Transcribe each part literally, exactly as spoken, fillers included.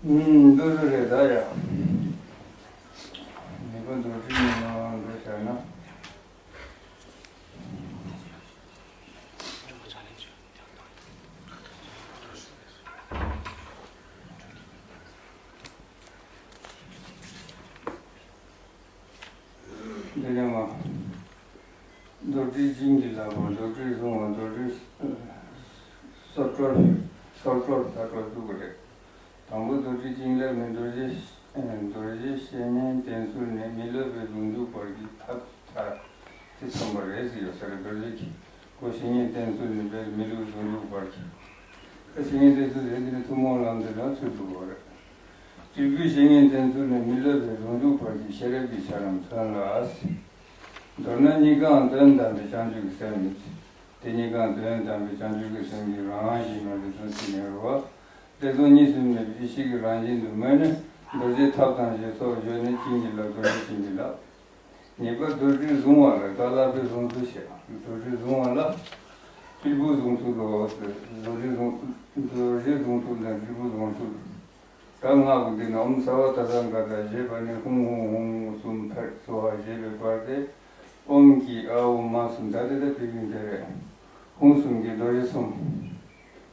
ཨུམ། འདུག་འདུག་རེད་ད་ཡ། ངེས་པར་རྡོར་དྲིལ་ཉི་མ་འདི་བྱས་ན། འདི་ནས་མ། རྡོར་དྲིལ་བྱིན་གྱིས་བརླབ་པ། རྡོར་དྲིལ་བཟུང་བ། རྡོར་དྲིལ་སོར་སྤྲོད། སོར་སྤྲོད་ལ་སྤྲོད་བཅུག་གི་རེད། དང་པོ་རྡོ་རྗེ་བྱིན་རླབས་ནི་རྡོ་རྗེ། རྡོ་རྗེ་བཤེས་གཉེན་བསྟེན་ཚུལ་ནི་མི་སློབ་པའི་ཟུང་འཇུག་བར་གྱི་ཐབས་མཐའ་དེ་མཚོན་པ་རེད་ཟེར་ཡོད་ས་རེད། རྡོ་རྗེ་གི་སྒོ་བཤེས་གཉེན་བསྟེན་ཚུལ་ནི་དཔེར་མི་སློབ་ཟུང་འཇུག་བར་གྱི། ད་བཤེས་གཉེན་བསྟེན་ཚུལ་དེ་འདི་ནི་ཐུན་མོང་ལམ་དེ་ལ་ཚུད་འདུག་པ་རེད། དྲིལ་བུས་བཤེས་གཉེན་བསྟེན་ཚུལ་ནི་མི་སློབ་པའི་ཟུང་འཇུག་བར་གྱི་ཤེས་རབ་ཀྱི་ཆ་ལ་མཚོན་ལ། མདོར་ན་གཉིས་ཀའང་དོན་དམ་པའི་བྱང་ཆུབ་ཀྱི་སེམས་ཡིན། དེ་གཉིས་ཀའང་དོན་དམ་པའི་བྱང་ཆུབ་ཀྱི་སེམས་ཀྱི་རང་བཞིན་ལ་འདི་ཚོ་ཚིག་ནས་རོ། བདེ་སྟོང་གཉིས་སུ་མེད་པའི་ཡེ་ཤེས་ཀྱི་རང་བཞིན་དུ་མོས་ནས་རྡོ་རྗེ་ཐབས་དང་ཞེས་སོགས་བརྗོད་ནས་བྱིན་གྱིས་བརླབ། རྡོ་རྗེ་བྱིན་གྱིས་བརླབ། ངེས་པར་རྡོར་དྲིལ་བཟུང་བ་ལ་ད་བསླབ་པའི་བཟུང་ཚུལ་བཤད། རྡོར་དྲིལ་བཟུང་བ་ལ་དྲིལ་བུ་བཟུང་ཚུལ་ལོ། རྡོར་དྲིལ་བཟུང་། རྡོ་རྗེ་བཟུང་ཚུལ་དང་དྲིལ་བུ་བཟུང་ཚུལ། ད་སྔགས་ཀྱི་འདི་ན་ཨོཾ་སརྦ་ཏ་ཐཱ་ག་ཏ་ཞེས་པ་ནི་ཧཱུྃ་ཧཱུྃ་ཧཱུྃ་གསུམ་ཕཊ་སྭཱ་ཧཱ་ཞེས་པའི་བར་ཏེ། ཨོཾ་གྱིས་ཨཱཿཧཱུྃ་མ་གསུམ། ད་དེ་ལྟར་དེ་བཞིན་དེ་རེད། ཧཱུྃ་གསུམ་གྱིས་རྡོ་རྗེ་གསུམ།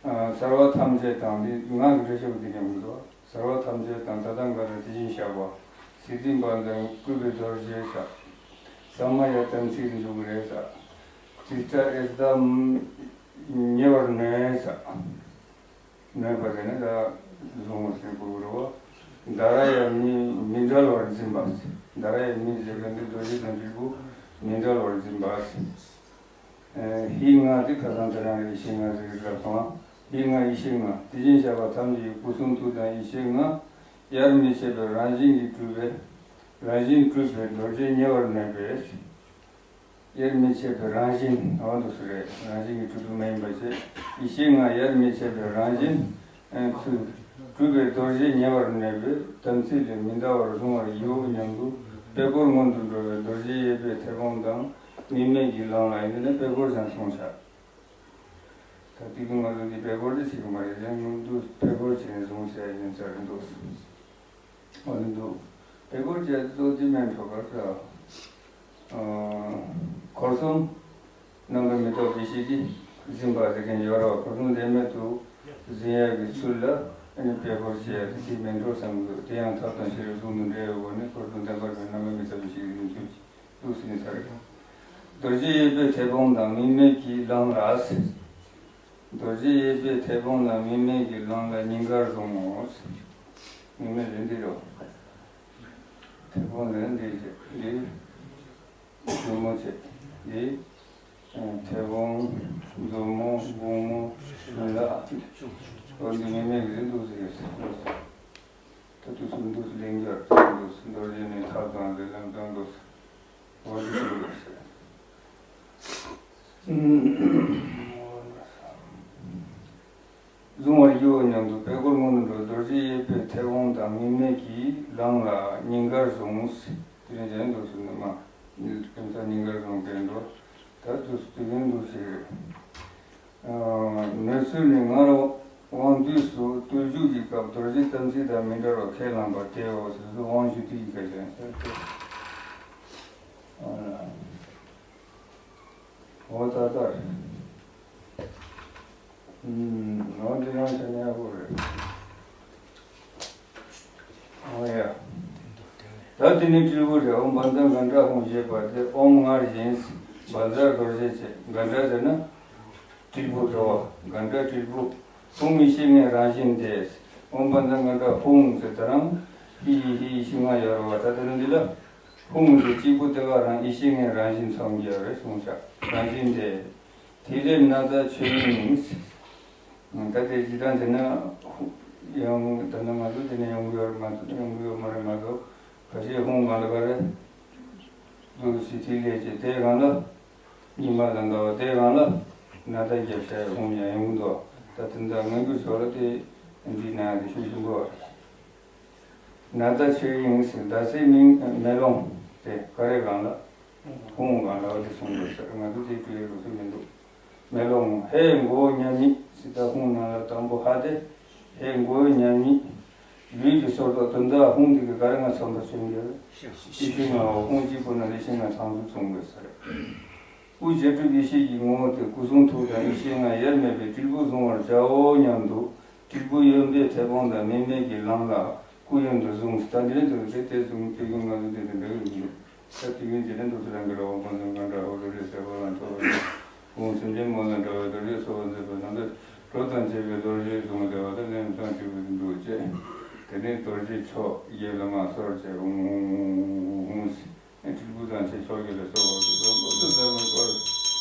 ཨ། སརྦ་ཐམས་ཅད་དང་འདི་སྔགས་ཀྱི་འགྲེལ་བཤད་འདི་ནས་མི་འདུག་སརྦ་ཐམས་ཅད་དང་ཏ་ཐཱ་ག་ཏ་དེ་བཞིན་གཤེགས་པ། སིདྡྷི་པ་དང་བཀོད་པའི་རྡོ་རྗེ་ས། ས་མ་ཡ་དམ་ཚིག་ལ་འཇུག་རེད་ས། ཏྲི་ཏྲ་ཨེ་ཏ་ཉེ་བར་གནས་ས། མེད་པ་དེ་ནི་ད་བཟུང་བ་ཟེར་དགོས་རེད་བ། ད་ར་ཡ་མི་མི་འབྲལ་བར་འཛིན་པ། ད་ར་ཡ་མི་ཟེར་བ་འདི་རྡོ་རྗེ་དང་དྲིལ་བུ་མི་འབྲལ་བར་འཛིན་པ། ཧི་ལྔ་དེ་ཁ་སང་དེ་རང་ཡེ་ཤེས་ལྔ་ཟེར་གི་སྐབས་སོང་། ཧི་ལྔ་ཡེ་ཤེས་ལྔ་དེ་བཞིན་གཤེགས་པ་ཐམས་ཅད་ཀྱི་སྐུ་གསུང་ཐུགས་དང་ཡེ་ཤེས་ལྔ། དབྱེར་མི་ཕྱེད་པའི་རང་བཞིན་གྱིས་གྲུབ་པའི། རང་བཞིན་གྲུབ་པའི་རྡོ་རྗེ་ཉེ་བར་གནས་པས། དབྱེར་མི་ཕྱེད་པའི་རང་བཞིན་འོ་འདུག་སེ་རེད། རང་བཞིན་གྱིས་གྲུབ་པ་མ་ཡིན་པ་བྱས། ཡེ་ཤེས་ལྔ་དབྱེར་མི་ཕྱེད་པའི་རང་བཞིན་ཚུལ། གྲུབ་པའི་རྡོ་རྗེ་ཉེ་བར་གནས་པས་དམ་ཚིག་ལས་མི་འདའ་བར་བཟུང་བར་བགྱིའོ་སྙམ་དུ་དཔལ་འཁོར་སྔོན་དུ་འགྲོ་བའི་རྡོ་རྗེ་གཡས་པའི་མཐེ་བོང་དང་དམིགས་མེད་ཀྱི་ལམ་ལ་ཡིན་ན་དཔལ་འཁོར་ཞེས་གསུངས་བཞག་ད་དེ་གི་ང་ཚོ་འདི་དཔལ་འཁོར་འདི་བྱེད་ཀྱི་མ་རེད། གཞན་ངོ་འདུག་དཔལ་འཁོར་བྱས་ནས་བཟུང་བྱས་ཡིན་ཚར་རེད་འདུག་འོ་ནི་འདུག་དཔལ་འཁོར་བྱས་གཙོ་དེ་མེད་འགྲོ་གར་ས། འཁོར་གསུམ་རྣམ་པར་མི་རྟོག་པའི་ཡེ་ཤེས་ཀྱིས་འཛིན་པ་དེ་གན་ཡོད་རེད་བ། འཁོར་གསུམ་བདེན་མེད་དུ་འཛིན་ཡག་གི་ཚུལ་ལ་ཨ་ནི་དཔལ་འཁོར་བྱས་དེ་མེད་འགྲོ་བསམ་གི་འདུག་དེ་ཡང་ཐབས་དང་ཤེས་རབ་ཟུང་དུ་འབྲེལ་བའི་སྒོ་ནས་འཁོར་གསུམ་བདེན་པར་མེད་རྣམ་པར་མི་རྟོག་པའི་ཡེ་ཤེས་ཀྱིས་འཛིན་ཚུལ་གྱི། འདུག་ཟེར་ནས་ཚར་རེད། རྡོ་རྗེ་གཡས་པའི་མཐེ་བོང་དང་དམིགས་མེད་ཀྱི་ལམ་ལ་ཟེར། རྡོ་རྗེ་གཡས་པའི་མཐེ་བོང་དང་དམིགས་མེད་ཀྱི་ལམ་ལ་ཉིན་དཀར་བཟུང་ངོ་ཟེར། དམིགས་མེད་ལས་འདི་རོ། མཐེ་བོང་ལས་འདི་བྱེད་འདི། མཛུབ་མོ་བྱེད་འདི། མཐེ་བོང་། མཛུབ་མོ། དགུང་མོ། ལག་འོ་འདི་དམིགས་མེད་ཀྱི་འདུག་ཟེར་ཡོད་ཟེར། ད་དུས་གསུམ་འདུག་ལེན་རྒྱུ་ཨར་ཐོན་འདུག་རྡོ་རྗེ་ནས་ཐབས་དང་ལས་ལམ་དང་འདུག་འོ་འདི་ཚོ་འདུག་ཟེར། བཟུང་བར་བགྱིའོ་སྙམ་དུ་དཔལ་འཁོར་སྔོན་དུ་འགྲོ། རྡོ་རྗེ་གཡས་པའི་མཐེ་བོང་དང་དམིགས་མེད་ཀྱི་ལམ་ལ་ཉིན་དཀར་བཟུང་། དེ་རིང་གཞན་འདུག་ཟེར་ནས་མ། དེ་ཚོ་ཉིན་དཀར་བཟུང་སྟེ་འགྲོ། ད་དུས་སུ་དུས་ཡུན་འདུག་ཟེར། ཨ། གནས་ཚུལ་ནི་སྔར་དབང་དུས་སུ་བརྟུལ་ཞུགས་ཀྱི་སྐབས་རྡོ་རྗེ་དམ་ཚིག་དང་མི་འབྲལ་བར་ཁས་བླངས་པ་དེའོ་ཟེར་དུས་དབང་ཞུ་དུས་ཀྱི་སྐད་ཆ་ཡིན་ཟེར་ཏེ། ཨ། འོ་ད་ལྟར། ཨུམ། འོ་འདི་ཡང་ཞེ་ནས་ཡག་པོ་རེད། འོ་ཡ། ད་དེ་ནི་དྲིལ་བུ་རེད། ཨོཾ་བཛྲ་གྷཎྜཱ་ཧཱུྃ་ཞེས་པ་དེ་ཨོཾ་སྔར་བཞིན། བཛྲ་རྡོ་རྗེ་བྱས། གྷཎྜཱ་ཟེར་ན། དྲིལ་བུ་འགྲོ་བ། གྷཎྜཱ་དྲིལ་བུ། ཧཱུྃ་ཡེ་ཤེས་ལྔའི་རང་བཞིན་ཏེ། ཨོཾ་བཛྲ་གྷཎྜཱ་ཧཱུྃ་ཟེར་ད་རང་། ཧི་ཡི་ཧི་ཡེ་ཤེས་ལྔ་ཡོད་རེད་བ། ད་དེ་ནི་འདི་ལ། ཧཱུྃ་ཟེར་གཅིག་པུ་དེ་ག་རང་ཡེ་ཤེས་ལྔའི་རང་བཞིན་མཚོན་གྱི་ཡོད་རེད་གསུངས་ཤག་རང་བཞིན་ཏེ། དེ་ལས་ནཱ་ད་ཆོས་དབྱིངས། ད་དེ་ཇི་ལྟར་བྱས་ན། ཡང་ད་ནི་ང་ཚོ་དེ་ནས་ཡོང་གི་ཡོད་མ་གཏོགས་ཡོང་གི་ཡོད་མ་རེད་མ་གཏོགས། ཁ་ཤས་ཧཱུྃ་གང་ལ་ག་རེ། འདུག་སེ་དེ་ལས་ཀྱི་དེ་གང་ལ། ཉི་མ་ལ་འདའ་བ་དེ་གང་ལ། ནཱ་ད་རྒྱབ་ཤ་ཡ་ཧཱུྃ་ཡང་ཡོང་གི་འདུག་ད་དེ་འདྲ་ངན་གྱི་ཞོར་ལ་དེ་འདི་ན་དེ་ཤུགས་ཆེན་པོ་བ་རེད། ནཱ་ད་ཆོས་དབྱིངས་ཟེར་ད་སའི་མིང་མེ་ལོང་དེ་ག་རེ་གང་ལ། ཧཱུྃ་གང་ལ་བ་དེ་གསུངས་དགོས་ཟེར། ང་ཚོ་དེ་བྲིས་ཡོད་ལུགས་སྲོལ་མི་འདུག་མེ་ལོང་ཧའི་མགོ་བོ་མཉམ་ཉིད་ཟེར་ད་ཧཱུྃ་ནང་ལ་དང་པོ་ཧ་དེ། ཧའི་མགོ་བོ་མཉམ་ཉིད། ལུས་ཀྱི་སོར་རྟོག་དོན་དག་ཧཱུྃ་འདི་གི་ག་རེ་ང་ཚང་པ་བྱུང་གི། ཡེ་ཤེས་ལྔ་པོ་ཧཱུྃ་གཅིག་པུ་ན་ཡེ་ཤེས་ལྔ་ཚང་དུ་བྱུང་དགོས་ས་རེད། སྐུ་བྱང་ཆུབ་ཡེ་ཤེས་ཀྱི་ངོ་བོ་དེ་སྐུ་གསུང་ཐུགས་དང་ཡེ་ཤེས་ལྔ་དབྱེར་མེད་པའི་དྲིལ་བུ་བཟུང་བར་བྱའོ་སྙམ་དུ། དྲིལ་བུ་གཡོན་པས་མཐེ་བོང་དང་མིག་སྨན་གྱི་ལམ་ལ་སྐུ་གཡོན་དུ་བཟུང་ཟེར། ད་འདི་འདུག་སྟེ་དེ་བཟུང་དེ་གི་ང་ཚོ་དེ་དེ་འདྲ་གི་མི་འདུག་ད་དེ་གི་འཇིག་རྟེན་དུ་ཚུར་རང་གི་ར་བ་མགོན་ཚང་གང་འདྲ་ཧོ་རུ་རེ་ཟེར་བ་ལ་འཕྲོ་བ་ཁོང་སེམས་ཅན་མོ་ལ་འདྲ་བའི་རྡོ་རྗེ་གསོལ་བ་མཛད་པ་དང་དེ་གྲོགས་དང་བཅས་པའི་རྡོ་རྗེ་བཟུང་བདེ་བ་དང་ལན་དང་དྲིལ་བུ་འདུག་ཅེས། དེ་ནས་རྡོ་རྗེ་ཕྱོགས་བརྒྱད་ལ་མ་གསོལ་བྱས་ཧཱུྃ་ཧཱུྃ་ཧཱུྃ་ཧཱུྃ་ཟེར། དྲིལ་བུ་དང་ཆེ་མཆོག་གི་ལ་སོགས་པ་སོགས་པ་དུ་ཟབ་མོའི་སྐོར།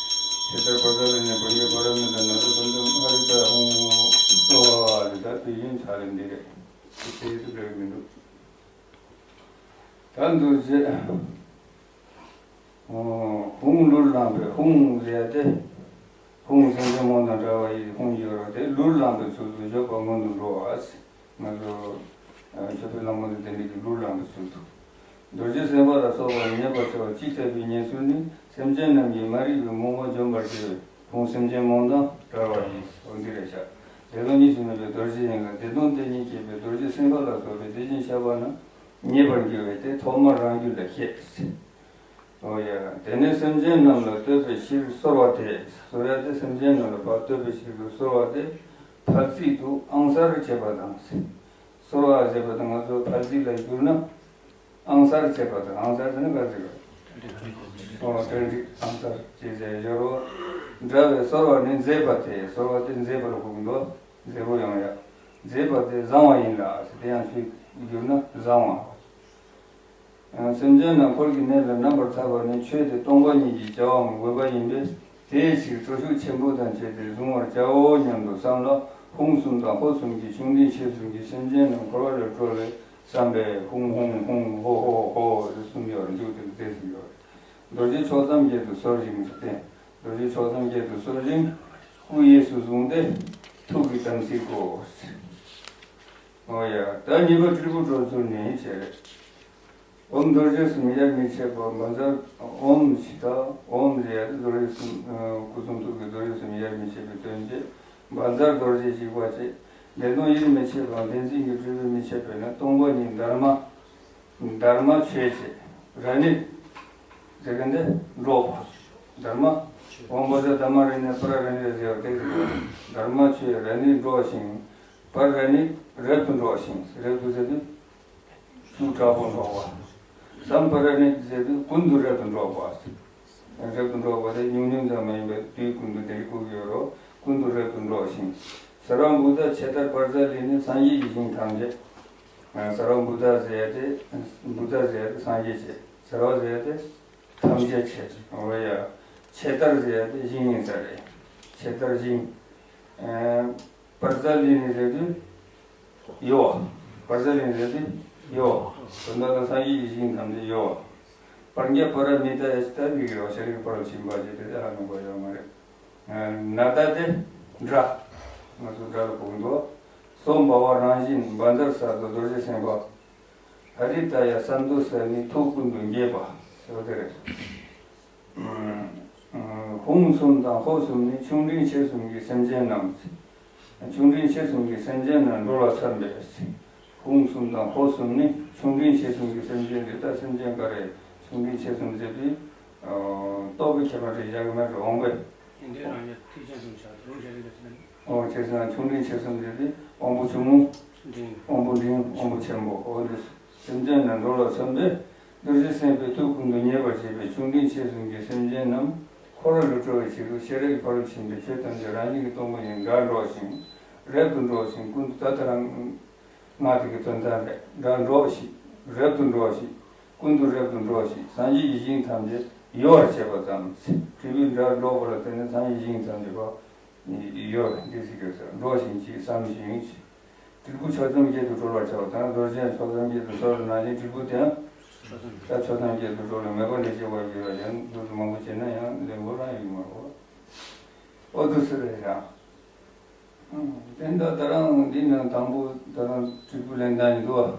ཇི་ལྟར་བར་དོ་ལས་ནས་བར་གྱི་བར་མི་དང་ན་རོ་དོན་དུ་ཨ་རི་ད་ཧཱུྃ་ཧཱུྃ་གསོལ་བ་རི་ད་དེ་ཡིན་ཆ་ལས་འདི་རེད། དེ་དེ་དུ་འབྲེལ་མི་འདུག་ད་འདུ་བྱེད། ཧཱུྃ་ལུར་ལངས་པའི་ཧཱུྃ་ཟེར་ཏེ། ཧཱུྃ་སེམས་ཅན་མོ་དང་འདྲ་བ་ཡི་ཧཱུྃ་ཡོད་ར་དེ་ལུར་ལངས་པའི་ཚུལ་དུ་བཞག་པ་སྔོན་དུ་འགྲོ་བ། ང་ཚོ་ཆོས་པའི་བླ་མ་དང་དེ་འདྲ་གི་ལུར་ལངས་པའི་ཚུལ་དུ། རྡོ་རྗེ་སེམས་དཔའ་ལ་སོགས་པ་མཉེས་པར་བྱ་བ་ཅི་ལྟ་བུའི་ཉེར་འཚོ་ནི་སེམས་ཅན་རྣམས་ཀྱི་མ་རིག་པའི་རྨོངས་པ་འཇོམས་པར་བྱེད་པའི་ཧཱུྃ་སེམས་ཅན་མོ་དང་འདྲ་བ་ཡིན། འོ་འདི་རེད་ཤག་བདེ་སྟོང་གཉིས་སུ་མེད་པའི་རྡོ་རྗེ་ཡིན་ལ་བདེ་སྟོང་དེ་ཉིད་བསྐྱེད་པའི་རྡོ་རྗེ་སེམས་དཔའ་ལ་སོགས་པའི་དེ་བཞིན་གཤེགས་པ་རྣམས་མཉེས་པར་འགྱུར་བས་དེ་ཐོག་མར་རང་རྒྱུད་ལ་བཤད། འོ་ཡ། དེ་ནས་སེམས་ཅན་རྣམས་ལ་བསྟོད་པའི་ཕྱིར་གསོལ་བ་དེ། གསོལ་བ་དེ་སེམས་ཅན་རྣམས་ལ་ཕར་བསྟོད་པའི་ཕྱིར་དུ་གསོལ་བ་དེ་ཕར་ཚིག་ཏུ་ཨང་གསར་བྱེད་པ་དང་། གསོལ་བ་ཟེར་བ་དང་ང་ཚོ་ཕར་ཚིག་ལ་བསྒྱུར་ན་ཨང་གསར་བྱེད་པ་དང་། ཨང་གསར་ཟེར་ན་ག་ཟེར་བ། ཨོ་གྲ་སྒྲིག་ཨང་གསར་བྱེད་ཟེར་སྦྱོར་བ། འདྲ་བའི་གསོལ་བ་ནི་མཛེས་པ་སྟེ། གསོལ་བ་དེ་མཛེས་པ་ལ་གོ་གི་འདུག་མཛེས་པོ་ཡང་ཡ། མཛེས་པ་སྟེ་བཟང་བ་ཡིན་ལ་ཟེར། དེ་ཡང་ཚིག་བསྒྱུར་ན་བཟང་བ། སེམས་ཅན་རྣམས་འཁོར་གྱི་གནས་ལ་རྣམ་པར་ཐར་པ་ནི་ཆོས་དེ་སྟོང་པ་ཉིད་ཀྱི་བྱ་བའམ་དགོས་པ་ཡིན་པས། དེའི་ཕྱིར་སྤྲོ་ཚུལ་ཆེན་པོ་དང་བཅས་ཏེ་བཟུང་བར་བྱའོ་སྙམ་དུ་བསམ་ལ། ཧཱུྃ་གསུམ་དང་ཧོཿ་གསུམ་གྱིས་ཆུང་འབྲིང་ཆེ་གསུམ་གྱི་སེམས་ཅན་རྣམས་འཁོར་བ་ལས་སྒྲོལ་བའི་བསམ་པས་ཧཱུྃ་ཧཱུྃ་ཧཱུྃ་ཧོཿ་ཧོཿ་ཧོཿ་ཟེར་གསུམ་ཡོད་རེད། མཇུག་དེ་ལ་བརྩེ་གསུམ་ཡོད་རེད། རྡོ་རྗེ་ཕྱོགས་མཚམས་བརྒྱད་དུ་གསོལ་ཞིང་ཟེར་ཏེ། རྡོ་རྗེ་ཕྱོགས་མཚམས་བརྒྱད་དུ་གསོལ་ཞིང་། སྐུ་གཡས་སུ་བཟུང་སྟེ་ཐུགས་ཀྱི་དམ་ཚིག་གོ། འོ་ཡ། ད་གཉིས་པ་དྲིལ་བུ་སྒྲོག་ཚུལ་ནི་བྱས་རེད། ཨོཾ་རྡོ་རྗེ་གསུམ་དབྱེར་མི་ཕྱེད་པ། བཛྲ་ཨོཾ་ཞེས་དང་། ཨོཾ་ཟེར་ཡ་དེ་རྡོ་རྗེ་གསུམ། སྐུ་གསུང་ཐུགས་ཀྱི་རྡོ་རྗེ་གསུམ་དབྱེར་མི་ཕྱེད་པའི་དོན་བྱེད། བཛྲ་རྡོ་རྗེ་འཇིགས་པ་བྱེད། བདེན་སྟོང་དབྱེར་མི་ཕྱེད་པ། བདེན་འཛིན་གྱི་སྤྲུལ་པས་མི་ཕྱེད་པས་ན་སྟོང་པ་ཉིད་དྷརྨ། དྷརྨ་ཆོས་བྱེད། ར་ཎི་ཟེར་མཁན་དེ་འགྲོགས་པ། དྷརྨ། ཨོཾ་བཛྲ་དྷརྨ་ར་ཎི་པཱ་ར་ར་ཎི་ར་ཟེར་བ་དེ་ཟེར་བ། དྷརྨ་ཆོས་ར་ཎི་འགྲོགས་ཤིང་། པཱ་ར་ཎི་རབ་ཏུ་འགྲོགས་ཤིང་། རབ་ཏུ་ཟེར་དུས་ཤུགས་དྲག་པོ་འགྲོགས་པ། སཾ་པཱ་ར་ཎི་ཟེར་དུས་ཀུན་ཏུ་རབ་ཏུ་འགྲོགས་པ། རབ་ཏུ་འགྲོགས་པ་དེ་ཉུང་ཉུང་ཙམ་མ་ཡིན་པར་དུས་ཀུན་ཏུ་དེ་རིགས་བཀོད་ཀྱི་ཡོད་རོ། ཀུན་ཏུ་རབ་ཏུ་འགྲོགས་ཤིང་། སརྦ་བྷུ་ཏ་ཇེ་ཏར་པྲ་ཛཱ་ལི་ནི། སངས་རྒྱས་ཀྱི་ཞིང་ཐམས་ཅད། སརྦ་བྷུ་ཏ་ཟེར་ཡ་དེ། བྷུ་ཏ་ཟེར་ཡ་དེ་སངས་རྒྱས་བྱེད། སརྦ་ཟེར་ཡ་དེ་ཐམས་ཅད་བྱེད། འོ་ཡ། ཇེ་ཏར་ཟེར་ཡ་དེ་ཞིང་ཡིན་ས་རེད། ཇེ་ཏར་ཞིང་། པྲ་ཛཱ་ལི་ནི་ཟེར་དུས་གཡོ་བ། པྲ་ཛཱ་ལི་ནི་ཟེར་དུས་གཡོ་བ། དོན་དག་ལ་སངས་རྒྱས་ཀྱི་ཞིང་ཐམས་ཅད་གཡོ་བ། པྲཛྙཱ་པཱ་ར་མི་ཏཱ་ཡ་ཇི་ཏ་ལི་གི་རོ། ཤཱ་རིའི་ཕར་ཕྱིན་པ་ཅེས་དེ་དེ་ཧ་ལུང་པ་ཡོད་མ་རེད། ན་ད་དེ་དགྲ། ང་ཚོ་དགྲ་ལ་གོ་གི་འདུག་སོ་འབར་བ་རང་བཞིན་བཛྲ་ས་ཏྭ་རྡོ་རྗེ་སེམས་དཔའ། ཧ་རི་ཏ་ཡ་སཾ་བྷུ་ཏ་ས་ནི་ཐུགས་ཀུན་ཏུ་དགྱེས་པ་ཟེར་བ་དེ་རེད། ཧཱུྃ་གསུམ་དང་ཧོཿ་གསུམ་ནི་ཆུང་འབྲིང་ཆེ་གསུམ་གྱི་སེམས་ཅན་རྣམས། ཆུང་འབྲིང་ཆེ་གསུམ་གྱི་སེམས་ཅན་རྣམས་སྒྲོལ་བར་འཚམས་པས། ཧཱུྃ་གསུམ་དང་ཧོཿ་གསུམ་ནི་ཆུང་འབྲིང་ཆེ་གསུམ་གྱི་སེམས་ཅན་རེད། ད་སེམས་ཅན་ག་རེ་ཆུང་འབྲིང་ཆེ་གསུམ་ཟེར་དུས། སྟོབས་ཀྱི་ཁྱད་པར་རེ་བཞག་གི་མེད་རེད། འོང་བས། ཨིན་དེ་རང་ཉིད་ཐེག་ཆེན་གསུམ་ཆ་རུང་ཞེས་རིགས་ལ་ཟེར། ཨོ་ཆེ་ས་ཆུང་འབྲིང་ཆེ་གསུམ་ཟེར་དུས་དབང་པོ་ཆུང་ངུ། འབྲིང་། དབང་པོ་འབྲིང་དབང་པོ་ཆེན་པོ། ཨོ་འདི་སེམས་ཅན་རྣམས་སྒྲོལ་བར་འཚམས་པས། རྡོ་རྗེ་སེམས་དཔའི་ཐུགས་ཀུན་ཏུ་མཉེས་པར་བྱེད་པའི་ཆུང་འབྲིང་ཆེ་གསུམ་གྱི་སེམས་ཅན་རྣམས་འཁོར་བ་ལས་སྒྲོལ་བའི་ཕྱིར་དུ་ཤེས་རབ་ཀྱི་ཕ་རོལ་ཕྱིན་པའི་ཆོས་ཐམས་ཅད་རང་བཞིན་གྱིས་སྟོང་པ་ཉིད་དགྲ་སྒྲོགས་ཤིང་། རབ་ཏུ་སྒྲོགས་ཤིང་། ཀུན་ཏུ་ད་ལྟ་རང་སྔགས་དེ་གི་དོན་དག་རེད། དགྲ་སྒྲོགས་ཤིག་རབ་ཏུ་སྒྲོགས་ཤིག་ཀུན་ཏུ་རབ་ཏུ་སྒྲོགས་ཤིག་སངས་རྒྱས་ཀྱི་ཞིང་ཐམས་ཅད་གཡོ་བར་བྱེད་པ་ཙམ། དྲིལ་བུས་དགྲ་སྒྲོག་པ་ལ་བརྟེན་ནས་སངས་རྒྱས་ཞིང་ཐམས་ཅད་པ། ཡོད་འདི་ཟེར་གྱི་ཟེར། འགྲོ་ཞིང་གཅིག་བསམ་ཞིང་གཅིག་དྲིལ་བུ་ཕྱོགས་མཚམས་བརྒྱད་དུ་གྲོལ་བར་བྱའོ། ད་རྡོ་རྗེ་ཕྱོགས་མཚམས་བརྒྱད་དུ་གྲོལ་བ་ནང་བཞིན་དྲིལ་བུ་དེའང་ད་ཕྱོགས་མཚམས་བརྒྱད་དུ་གྲོལ་ལ་མེད་པ་ལས་སྐྱེ་བར་འགྱུར་བ་ཡང་འདུག་ཏུ་མང་པོ་བྱས་ན་ཡང་ལེན་པོ་རང་ཡོད་མ་རེད། ཨོ་དུ་སི་རེད་རང་། དེ་འདྲ་ད་རང་འདི་ནང་དང་པོ་ད་རང་དྲིལ་བུ་ལེན་སྟངས་ཡིན་འདུག་བ།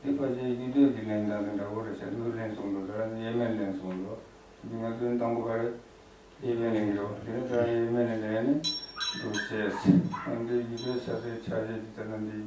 འདི་ཕལ་ཆེར་རྒྱུད་སྟོད་ཀྱི་ལེན་སྟངས་དང་འདྲ་བོ་རེད་ཤག་འདུག་ལེན་སོང་འདུག་ད་རང་དབྱེར་མེད་ལེན་སོང་འདུག་འདི་ང་ཚོའི་དང་པོ་ག་རེ། དབྱེར་མེད་ལེན་གྱི་རེད། དེ་ནས་ད་དབྱེར་མེད་ལེན་ནས་འདུག་བྱས། འདི་རྒྱུད་སྟོད་ཆ་ཚད་ཆ་བྱད་ཀྱི་ད་ལྟ་འདི་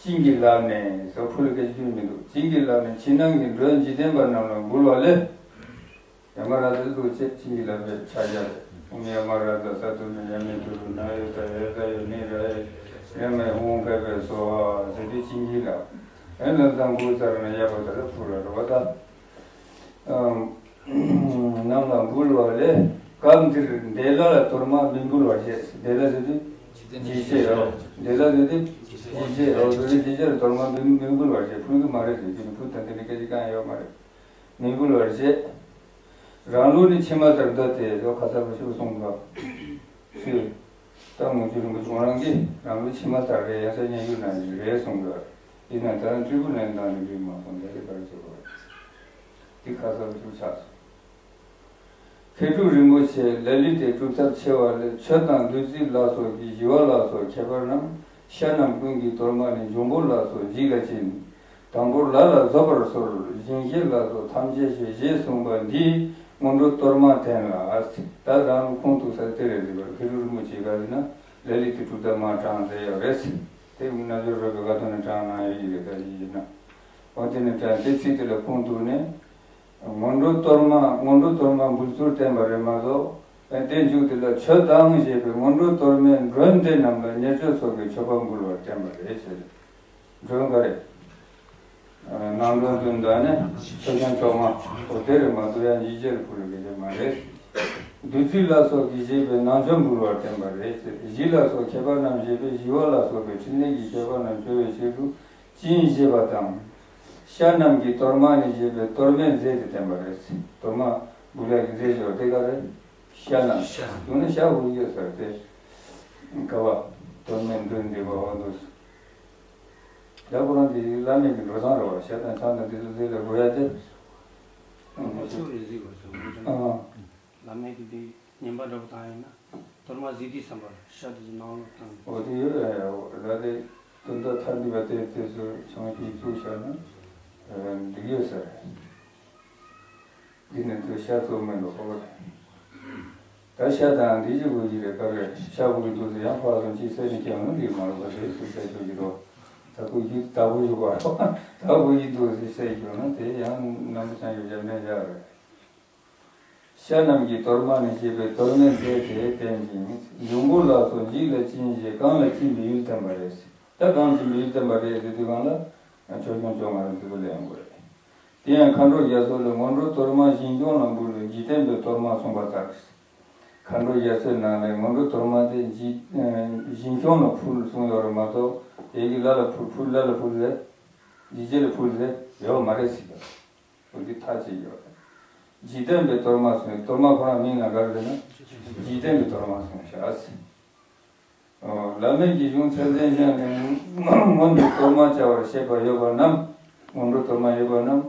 བྱིན་གྱིས་བརླབས་ནས་སོགས་ཕུལ་སྐད་ཅིག་མི་འདུག་བྱིན་གྱིས་བརླབས་ནས་ཕྱི་ནང་གི་མགྲོན་འཇིག་རྟེན་པ་རྣམས་ལ་འབུལ་བ་ལས། ཡ་མ་ར་ཛ་འདུག་ཅེས་བྱིན་གྱིས་བརླབས་པའི་ཕྱག་རྒྱ་རེད། ཨོཾ་ཡ་མ་ར་ཛ་ས་ཏུ་མི་ཡ་མི་ཏུ་རུ་ན་ཡོ་ད་ཡ་ད་ཡོ་ནི་ར་ཡ་ཡ་མ་ཧཱུྃ་ཕཊ་ཕཊ་སྭཱ་ཧཱ་ཟེར་དུས་བྱིན་གྱིས་བརླབས། ཨེ་ལ་ཙང་འབུལ་ཚར་ན་ཡ་པ་ད་ར་ཕུལ་ར་ར་བ་ད། རྣམས་ལ་འབུལ་བ་ལས། སྐབས་འདིར་དེ་ལ་ལ་གཏོར་མ་མི་འབུལ་བར་བཤད། དེ་ལ་ཟེར་དུས་འཇིགས་བྱེད་འོ། དེ་ལ་ཟེར་དུས་འཇིགས་བྱེད་འོ། དེ་ལ་འཇིགས་བྱེད་ལ་གཏོར་མ་མི་མི་འབུལ་བར་བཤད། ཕུལ་གྱི་མ་རེད་ཟེར་དུས་ནི་ཕུལ་དང་དེ་ནི་སྐད་ཅིག་གང་ཡང་ཡོད་མ་རེད། མི་འབུལ་བར་བཤད། རང་ལུགས་ནི་ཕྱི་མ་ལྟར་འདོད་དེ་ལོ་ཁ་ཚ་བ་ཤུགས་གསུངས་པ། སུས། རྟ་མོ་བཅུ་རིན་པོ་ཆེ་ཁོང་རང་གིས་རང་ལུགས་ཕྱི་མ་ལྟར་རེད། ཡང་ས་ཉན་རྒྱུ་ན་རེད་གསུངས་པ། ཡིན་ན་ད་རང་སྤྲུལ་སྐུ་ལན་དང་ནི་འདུས་མ་སོང་། ད་དེ་ག་རེ་བྱེད་དགོས་རེད། འདི་ཁ་ཚ་བ་ཤུགས་ཆགས་སོང་། མཁས་གྲུབ་རིན་པོ་ཆེ་ལ་ལུ་དེ་སྒྲུབ་ཐབས་ཆེ་བ་ལས་མཆོད་དང་བདུད་རྩི་ལ་སོགས་ཀྱི་ཞི་བ་ལ་སོགས་ཁྱད་པར་རྣམས་ཤ་རྣམས་ཀུན་གྱི་གཏོར་མ་ནི་འབྱུང་པོ་ལ་སོགས་འཇིག་ལ་བྱིན། དང་པོར་ལ་ལ་བཟོད་པར་གསོལ། བཞིན་གཤེགས་ལ་སོགས་ཐམས་ཅད་མཆོད། ཞེས་གསུངས་པ་འདིས་སྔོན་འགྲོ་གཏོར་མ་བསྟན་ལ། ད་རང་ཁུངས་གཏུགས་ས་དེ་རེད་ཟེར་བར་མཁས་གྲུབ་རིན་པོ་ཆེ་ག་རེ་ན་ལ་ལུ་དེ་སྒྲུབ་ཐབས་མར་དྲངས་མཛད་ཡོད་རེད། དེ་རྣལ་འབྱོར་རོལ་པའི་ཀ་ཐོག་ནས་དྲངས་གནང་ཡོད་ཀྱི་རེད། ད་ཡིན་ན་འོ་དེ་ནས་དྲངས་དེ་ཚིག་དེ་ལ་ཁུངས་གཏུགས་ནས། སྔོན་འགྲོ་གཏོར་མ་སྔོན་འགྲོ་གཏོར་མ་འབུལ་ཚུལ་བསྟན་པ་རེད་མ་གཏོགས། དེ་མཇུག་དེ་ལ་མཆོད་དང་ཞེས་པའི་སྔོན་འགྲོ་གཏོར་མས་མགྲོན་དེ་རྣམས་ལ་ཉེར་སྤྱོད་ཚོགས་ཀྱི་མཆོད་པ་འབུལ་བར་བསྟན་པ་རེད་ཟེར། མགྲོན་ག་རེ། ནང་མགྲོན་བདུན་དང་ནི་ཆོས་སྐྱོང་བཅོ་ལྔ་འོ་དེ་རེད་མ་གཏོགས་ཡང་ཡིད་ཆེས་ཕུལ་བའི་སྐད་ཆ་མ་རེད། བདུད་རྩི་ལ་སོགས་ཀྱིས་བཞེས་པའི་ནང་མཆོད་འབུལ་བར་བསྟན་པ་རེད་ཟེར། གཞི་ལ་སོགས་ཁྱད་པར་རྣམས་བཞེས་པས་ཞི་བ་ལ་སོགས་པའི་ཕྲིན་ལས་ཀྱི་ཁྱད་པར་རྣམས་བཅོལ་བའི་ཕྱིར་དུ། ཅིང་ཞེས་པ་དང་། ཤ་རྣམས་ཀྱི་གཏོར་མ་ནི་ཞེས་པའི་གཏོར་མས་མཛེས་ཏེ་བསྟན་པ་རེད། གཏོར་མ་འབུལ་ཡག་གི་རྫས་ཤོག་དེ་ག་རེད། ཤ་རྣམས། ཤ། གཞུང་ནི་ཤ་འབུལ་ཡོད་ཟེར་ཏེ། ཀ་བ། གཏོར་མས་མགྲོན་འདེབས་པའོ་འདུག་ད་ཁོ་རང་དེ་བླ་མེད་ཀྱི་འགྲོ་སྟངས་རེད་བ། ཤ་དང་ཆང་དང་དེ་ཚོ་རྫས་ལ་དགོས་ཡ་དེ། ཨ་ཚུར་རེ་གཟིགས་དགོས་སོ། ཨ། བླ་མེད་ཀྱི་དེ་ཉན་པ་འདྲ་པོ་བཏང་ཡིན་ན། གཏོར་མ་གཟིགས་དུས་ཙམ་པར་ཤ་དེ་ཚོ་ནང་ལོགས་བཏང་། འོ་དེ་ཡོད་ཡ་ཡ། འོ་ད་དེ་དོན་དག་ཐར་འདུས་པ་དེ་དེ་ཚོ་བྱང་ཆུབ་བཙུགས་བཞག་ན་འགྲིག་ཡོད་ས་རེད། འདི་ནི་དུ་ཤ་གཙོ་མིན་པ་ཁོ་རེད། ད་ཤ་དང་འདི་ཅི་དགོས་ཀྱི་རེད་ག་རེ་ཤ་དགོས་ཀྱི་འདུག་ཟེར་ཡང་ཕར་སོང་ཅིག་སེ་ནི་ཀྱང་ནི་འདི་མ་རུ་བ་རེད་ཟེར་ཤ་ཆོག་གི་རོ། ད་དགོས་ཀྱི་ད་དགོས་ཀྱི་གོ་རོ། ད་དགོས་ཀྱི་འདུག་ཟེར་ཤ་ཆོག་ན་དེ་ཡང་ནམ་བྱང་ཡོད་ཡ་མེད་ཡ་རེད། ཤ་རྣམས་ཀྱི་གཏོར་མ་ནི་ཞེས་པའི་གཏོར་མས་མཛེས་ཏེ་བསྟན་ཅིང་འབྱུང་པོ་ལ་སོགས་འཇིག་ལ་བྱིན་ཞེས་གང་ལ་བྱིན་པའི་ཡུལ་བསྟན་པ་རེད། ད་གང་བྱིན་པའི་ཡུལ་བསྟན་པ་རེད་ཟེར་དུས་གང་ལ་ཆོས་སྐྱོང་བཅོ་ལྔ་རེད་འདུག་ལ་ཡང་དགོས་རེད། དེ་ཡང་མཁའ་འགྲོ་རྒྱ་མཚོ་ལས་སྔོན་འགྲོ་གཏོར་མ་ཞིང་སྐྱོང་ལ་འབུལ་བའི་འཇིག་རྟེན་པའི་གཏོར་མ་གསུངས་པ་ལྟར། མཁའ་འགྲོ་རྒྱ་མཚོའི་ནང་ནས་སྔོན་འགྲོ་གཏོར་མ་དེ་འཇིག་ཞིང་སྐྱོང་ལ་ཕུལ་གསུངས་ཡོད་རེད་མ་གཏོགས་དེ་གི་ལ་ལ་ཕུལ་ཕུལ་ལ་ལ་ཕུལ་ཟེར། འཇིག་རྟེན་ལ་ཕུལ་ཟེར་ཡོད་མ་རེད་ཟེར་གྱི་འདུག་འོ་འདི་ཐག་བཅད་ཡོད་རེད། འཇིག་རྟེན་པའི་གཏོར་མ་གསུངས། གཏོར་མ་ཁོ་རང་མིང་ལ་ག་རེ་ཟེར་ན། འཇིག་རྟེན་པའི་གཏོར་མ་གསུངས་བཞག་ཟེར། ཨོ། བླ་མེད་ཀྱི་གཞུང་ཚད་ལྡན་གཞན་ནས་སྔོན་དུ་གཏོར་མ་བཅའ་བར་བཤད་པ་ཡོད་པ་རྣམས། སྔོན་འགྲོ་གཏོར་མ་ཡོད་པ་རྣམས།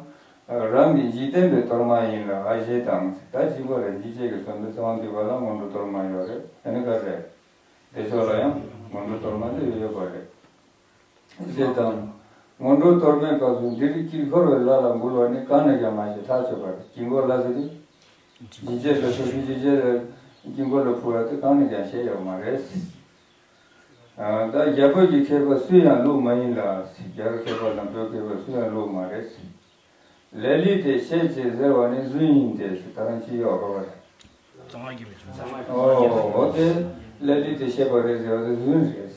རང་གི་འཇིག་རྟེན་པའི་གཏོར་མ་ཡིན་ལ་ཨ་ཞེས་དང་། ད་གཅིག་པ་རེད། འཇིགས་བྱེད་ཀྱི་བསམ་པའི་གསང་བ་འདུས་པ་ལ་སྔོན་འགྲོ་གཏོར་མ་ཡོད་རེད། ཨ་ནི་ག་རེ། བདེ་མཆོག་ལ་ཡང་སྔོན་འགྲོ་གཏོར་མ་དེ་ཡོད་པ་རེད། ཞེས་དང་། སྔོན་འགྲོ་གཏོར་མའི་སྐབས་སུ་འདིར་དཀྱིལ་འཁོར་བའི་ལྷ་ལ་འབུལ་བ་ནི་གང་ནས་ཀྱང་མ་བྱས་ཐག་ཆོད་པ་རེད། དཀྱིལ་འཁོར་ལྷ་ཟེར་དུས། འཇིགས་བྱེད་དང་སོ་སོའི་འཇིགས་བྱེད་ལ་དཀྱིལ་འཁོར་ལ་ཕུལ་བ་དེ་གང་ནས་ཀྱང་བྱས་ཡོད་མ་རེད། ད་རྒྱ་བོད་ཀྱི་མཁས་པ་སུ་ཡང་ལུགས་མ་ཡིན་ལ། རྒྱ་ར་མཁས་པ་དང་བོད་མཁས་པ་སུ་ཡང་ལུགས་མ་རེད། ལ་ལུ་དེ་བཤད་ཅེས་ཟེར་བ་ནི་རྫུན་ཡིན་ཏེ་ད་རང་ཅི་ཡོད་རོ་བ་རེད། གཙང་མ་གི་མི་བྱུང་། ཨོ་ཨོ་དེ་ལ་ལུ་དེ་བཤད་པ་རེད་ཟེར་བ་དེ་རྫུན་རེད།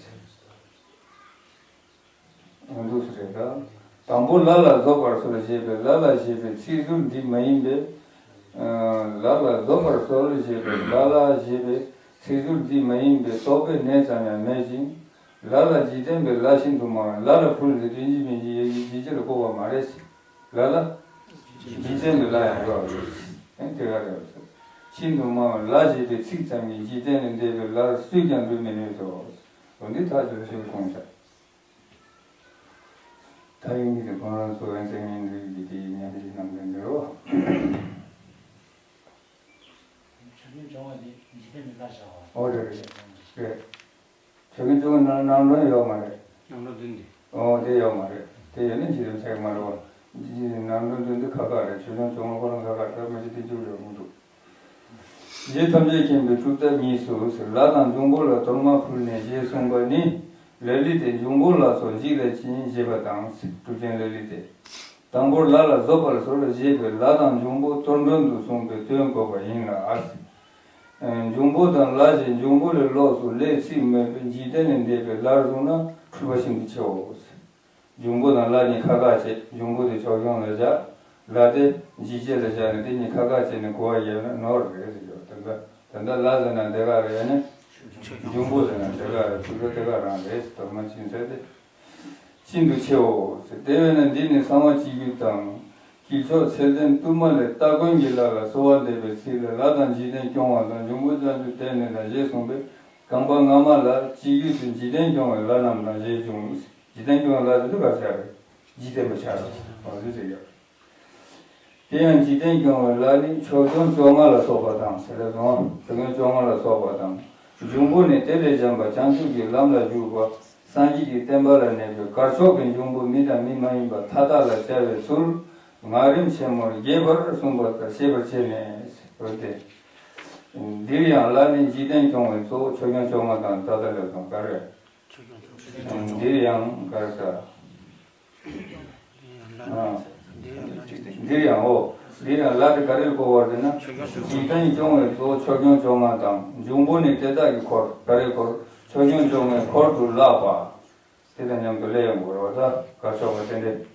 འདུག་སེ་རེད་ད། དང་པོ་ལ་ལ་བཟོད་པར་གསོལ་ཞེས་པའི་ལ་ལ་ཞེས་པའི་ཚིག་ཟུར་འདི་མ་ཡིན་པས། ལ་ལ་བཟོད་པར་གསོལ་ཞེས་པའི་ལ་ལ་ཞེས་པའི་ཚིག་ཟུར་འདི་མ་ཡིན་པའི་རྟོག་པའི་ནད་ཙམ་ཡང་མེད་ཅིང་། ལ་ལ་འཇིག་རྟེན་པའི་ལ་ཤིན་ཏུ་མང་བས་ལ་ལ་ཕུལ་ཟེར་དུས་ཡིན་གཅིག་མིན་གཅིག་ཡ་གི་ཡིད་ཆེས་ལ་སྤོབས་པ་མ་རེད། ལ་ལ་འཇིག་རྟེན་པའི་ལ་ཡང་ཡོད་རེད། ཨེ་དེ་ག་རེད། ཤིན་ཏུ་མང་བས་ལ་ཞེས་པའི་ཚིག་ཙམ་གྱིས་འཇིག་རྟེན་ལས་འདས་པའི་ལར་སུས་ཀྱང་འགྲུབ་མི་ནུས་སོ། འོ་འདི་ཐག་ཆོད་ཞེས་གསུངས་ཤག་ད་ཡིན་གྱི་དེ་ཁོང་རང་ཚོ་ཡང་སེང་ངེ་འདི་གི་དེ་ཉམས་ཞིག་གནང་གི་འདུག་ཆོས་སྐྱོང་བཅོ་ལྔ་དེ་འཇིག་རྟེན་མི་ལ་བཞག་པ། ཨོ་རེད་རེད་རེད། ཆོས་སྐྱོང་བཅོ་ལྔ་ནང་ནང་དོན་ཡོད་མ་རེད། ནང་དོན་བདུན་དེ། ཨོ་དེ་ཡོད་མ་རེད། དེ་ཡོད་ན་འཇིག་རྟེན་ཚད་མ་རེད་བ། ནང་དོན་བདུན་དེ་ཁག་ཁག་རེད། ཆོས་སྐྱོང་བཅོ་ལྔ་ཁོ་རང་ཁག་ཁག་རེད། མ་གཞི་དེ་འཇུག་ཡོད་མི་འདུག་རྗེ་ཐམས་ཅད་མཁྱེན་པའི་སྒྲུབ་ཐབས་གཉིས་སུ་ཟེར། ལ་དང་འབྱུང་པོ་ལ་གཏོར་མ་ཕུལ་ནས་ཞེས་གསུངས་པ་ནི། ལ་ལུས་ཏེ། འབྱུང་པོ་ལ་སོགས་འཇིག་ལ་ཇི་སྙེད་བཞེད་པ་དང་། གྲུབ་ཆེན་ལ་ལུས་ཏེ། དང་པོར་ལ་ལ་བཟོད་པར་གསོལ་ཞེས་པའི་ལ་དང་འབྱུང་པོ་གཏོར་མགྲོན་དུ་གསུངས་པའི་དོན་གོ་བ་ཡིན་ལ། འབྱུང་པོ་དང་ལ་ཞེས་འབྱུང་པོ་ལས་ལོགས་སུ་ལས་ཚིག་སྨོས་པའི་འཇིག་རྟེན་ལས་འདས་པའི་ལར་བཟུང་ན་འཁྲུལ་པ་ཤིན་ཏུ་ཆེའོ། འབྱུང་པོ་དང་ལ་གཉིས་ཁ་ཁ་བྱེད། འབྱུང་པོ་དེ་ཕྱོགས་སྐྱོང་ལ་བཞག་ལ་དེ་འཇིག་བྱེད་ལ་བཞག་ནས་དེ་གཉིས་ཁ་ཁ་བྱེད་ནས་གོ་བ་ཡོད་ན་ནོར་རེད་ཟེར་གྱི་ཡོད། ད་ལྟ་ད་ལྟ་ལ་ཟེར་ན་དེ་ག་རེད་ནི། འབྱུང་པོ་ཟེར་ན་དེ་ག་རེད། ཐུགས་ཁ་དེ་ག་རང་རེད། དོར་མ་ཕྱིན་ཚད་དེ་ཤིན་ཏུ་ཆེའོ་ཟེར། དེ་བས་ན་འདི་ནི་གསང་བ་སྤྱི་རྒྱུད་དང་། དཀྱིལ་ཆོག་ཚད་ལྡན་བསྟུད་མ་ལས་སྟ་གོན་གྱི་ལ་ལ་གསོལ་བ་འདེབས་པའི་ཚིག་ལ་ལ་དང་འཇིག་རྟེན་སྐྱོང་བ་དང་། འབྱུང་པོ་བྱང་ཆུབ་བསྟན་ནས་དང་ཞེས་གསུངས་པས། རྐང་པ་སྔ་མ་ལ་སྤྱི་རྒྱུད་དུ་འཇིག་རྟེན་སྐྱོང་བའི་ལ་རྣམས་དང་ཞེས་འབྱུང་། འཇིག་རྟེན་སྐྱོང་བའི་ལ་དེ་ཚོ་ག་ཆ་རེད། འཇིག་རྟེན་པ་ཆ་རེད། འོ་དེ་ཟེར་ཡོད། དེ་ཡང་འཇིག་རྟེན་སྐྱོང་བའི་ལ་ནི་ཕྱོགས་སྐྱོང་བཅོ་ལྔ་ལ་སོགས་པ་དང་ཟེར་རེད་དང་། ཕྱོགས་སྐྱོང་བཅོ་ལྔ་ལ་སོགས་པ་དང་། འབྱུང་པོ་ནི་དེ་ལས་གཞན་པ་བྱང་ཆུབ་ཀྱི་ལམ་ལ་འཇུག་པ། སངས་རྒྱས་ཀྱི་བསྟན་པ་ལ་གནས་པའི་དཀར་ཕྱོགས་ཀྱི་འབྱུང་པོ་མི་དང་མི་མ་ཡིན་པ་མཐའ་དག་ལ་བྱ་བའི་ཚུལ། ངག་རིམ་ཆེན་མོར་རྒྱས་པར་གསུངས་པ་ལྟར་ཤེས་པར་བྱས་ནས་འོ་དེ། འདིར་ཡང་ལ་ནི་འཇིག་རྟེན་སྐྱོང་བའི་གཙོ་བོ་ཕྱོགས་སྐྱོང་བཅོ་ལྔ་དང་ད་ལྟ་ལས་དང་ག་རེ། འདིར་ཡང་ག་རེ་ཟེར། འདིར་ཡང་འོ། འདིར་ཡང་ལ་དེ་ག་རེ་གོ་བར་ཟེར་ན། འཇིག་རྟེན་སྐྱོང་བའི་གཙོ་བོ་ཕྱོགས་སྐྱོང་བཅོ་ལྔ་དང་། འབྱུང་པོ་ནི་དེ་དག་གི་འཁོར། ག་རེ་འཁོར། ཕྱོགས་སྐྱོང་བཅོ་ལྔའི་འཁོར་དུ་ལགས་པ། དེ་དང་མཉམ་དུ་སླེབས་ཡོང་དགོས་རེད་བ། ད་དཀར་ཕྱོགས་པ་དེ་འདྲས།